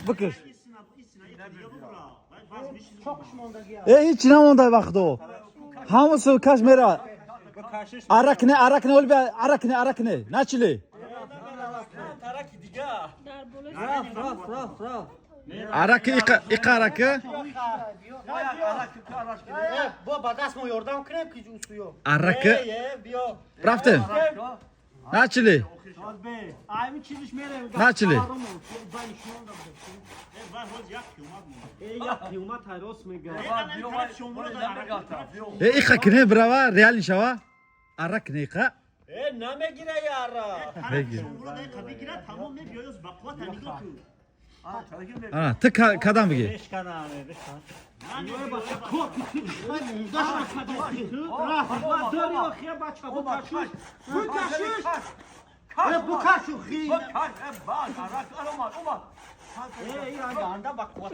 Бикиш. Э, ҳеҷ намонда вақто. Ҳамасу каш мера. Аракне, аракне, оли, аракне, аракне. Начали. Тараки дига. Дар болои. Раф, раф, раф, раф. Араки иқа, иқа араки. Бо ба даст мо ёрдам кунем ки усуё. Араки. Э, биё. Рафтем. Начали. Ами чизиш мерем. Начали. Э, як қиёмат ҳайрос мега. Э, иқа кине брава, реально шава. Аракне иқа. Э, намегира яра. Бегир. Ана, ты кадам биги. Бешканаме, бешкан. Дори охия бача, букашуш. Букашуш. Э, букашу хи. Э, ира ганда ба қувват.